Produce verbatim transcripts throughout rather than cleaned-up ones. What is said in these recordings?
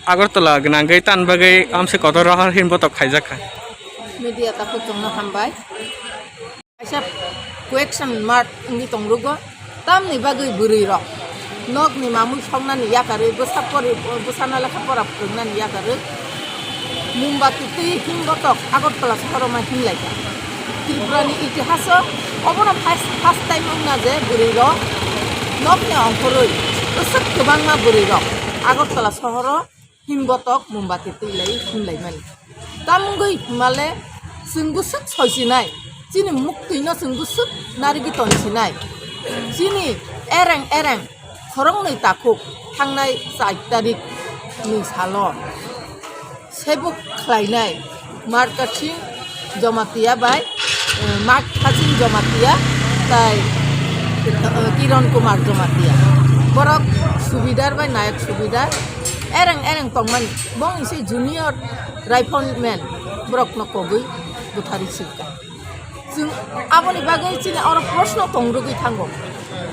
Agartala gwnangwi tan bagwi amse kotor rohor himbotok khaijakha. Media takhuk chwngno hambai. Kaisa question mark wngwi tongrugo, tamni bagwi bwrwi rok nokni mamui songnani yakarwi, bwsa pori, bwsano lekha pora phwrwngnani yakarwi, mombati twi himbotok Agartala sohoro ma himlaikha. Tripurani itihaso obono first, first time wngna je bwrwi rok nokni ongkhorwi bwswk kwbangma bwrwi rok Agartala sohoro himbotok mombati twi lai himlaimani. Tamgwi himale chwng bwswk soisinai, chini muktwino chwng bwswk narigwi tonsinai. Chini ereng ereng khoroknwi takhuk thangnai char tarik ni salo sebuk khlainai Markasing Jamatia bai, eh, Mak Hasing Jamatia tai, eh, Kiron Kumar Jamatia. Borok Subidar bai Nayak Subidar ereng ereng tongmani. Bong ise junior rifleman borokno kogwi butharwi sirka. Chwng aboni bagwi chini oro proshno tongrwgwi thango.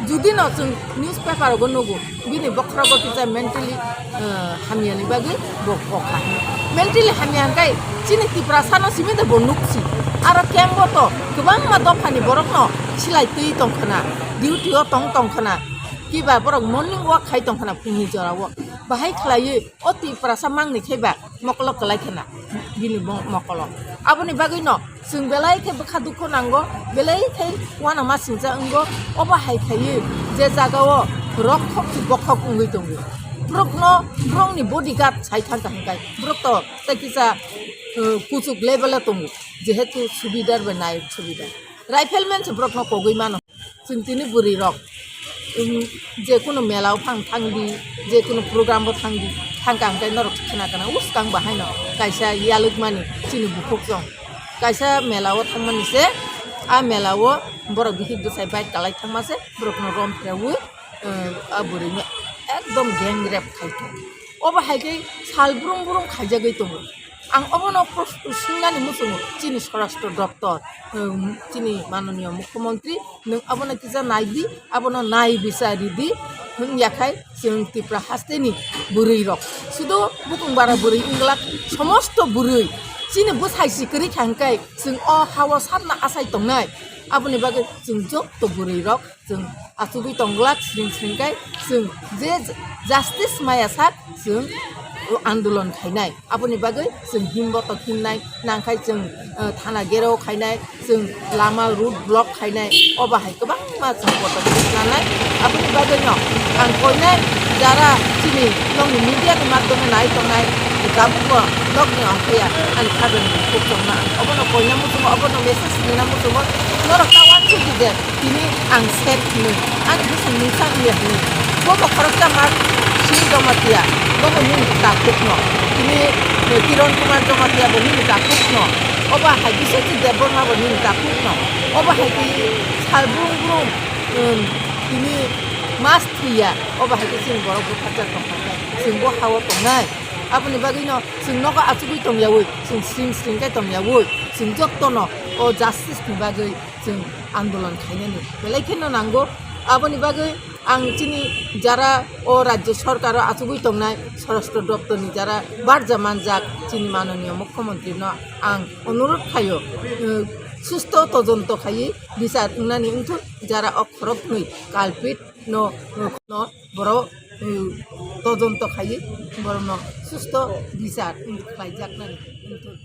Judino chwng newspaper rogo nugo, bini bokhorogo kisa mentally, eh, hamyani bagwi bo kokha. Mentally hamya hwnkhe chini Tiprasano simi de bo nukchi. Aro camp-o to kwbangma dophani borokno silai twi tongkhna, duty-o tong tongkhna, kiba borok morning walk khai tongkhna phungni jorao. Bahai khlaiwi o Tiprasa mangni khe ba mokolo kwlai khna bini mo-, mokolo. Aboni bagwino chwng belai khe bwkha dukhu nango, belai khe uanama singcha wngo, obo hai khaiwi je jagao rokhok si bokhok wngwi tongo. Borokno, borokni bodyguard sai thangkha hwnkhe borok to tei kisa, uh, kuchuk level-o tongo, jehetu Subidar bai Nayak Subidar. Rifleman se borokno kogwi mano. Chwng tini bwrwi rok, um, je kunu mela o phang thangdi, je kunu program bo thangdi, thangka hwnkhe norok khna kana uskang bahaino kaisa yalwkmani chini bukhuk chwng. Kaisa mela o thangmani se, a mela o borok bihik bwsai bike kalai thangma se borokno rom phrewi, um, a bwrwino ekdom gang rape khai tongo. Obo hai khe sal brum brum khaijagwi tongo. Ang obono pros-, swingnani muchungo chini Swarashtra Doptor, um, chini Mananiya Mukhyamantri, nwng abono kisa naidi, abono nai bichar ridi, hwngya khai chwng Tripura hasteni bwrwi rok. Sudu bukung bara bwrwi wngla, somosto bwrwi chini bwsai si kwrwi kha hwnkhe chwng o ha-o sakna achai tongnai. Aboni bagwi chwng joto bwrwi rok chwng achugwi tongglak, sring sring khe chwng je justice maya sak chwng andolon khainai. Aboni bagwi chwng himbotok himnai nangkhai chwng, eh, thana gherao khainai, chwng lama road block khainai, obo hai kwbangma chwng kotor khe nanai. Aboni bagwino ang koinai jara chini nokni media ni madhyome nai tongnai, tabukbo nokni ongkhoya ani khaben kuk tongma. Obono koina muchungo, obono message rina muchungo, norok ta uansukdi je, tini ang sek hinwi ani bwswng mungsa wngya hinwi. Bobo khoroksa ma Singh Jamatia, bobo nini takhukno. Tini, eh, Kiron Kumar Jamatia bo nini takhukno. Obo hai Biswajit Debbarma bo nini takhukno. Obo hai twi sal brum brum, um, tini mas thwiya. Obo hai khe chini borok bwkhacha tongkha khe chwng bo ha-o tongnai. Aboni bagwino chwng nogo achugwi tongyawi, chwng sring sring khe tongyawi, chwng jotono o justice ni bagwi chwng andolon khainani belai kheno nango. Aboni bagwi ang chini jara o rajya sorkaro achugwi tongnai Swarashtra Doptorni jara barja manjak chini Mananiya Mukhyamantri no ang onurodh khaio, eh, susto todonto khaiwi bichar wngnani wngthun, jara o khoroknwi culprit no, no, no borok, eh, todonto khaiwi borokno susto bichar wng khlaijaknani wngthun.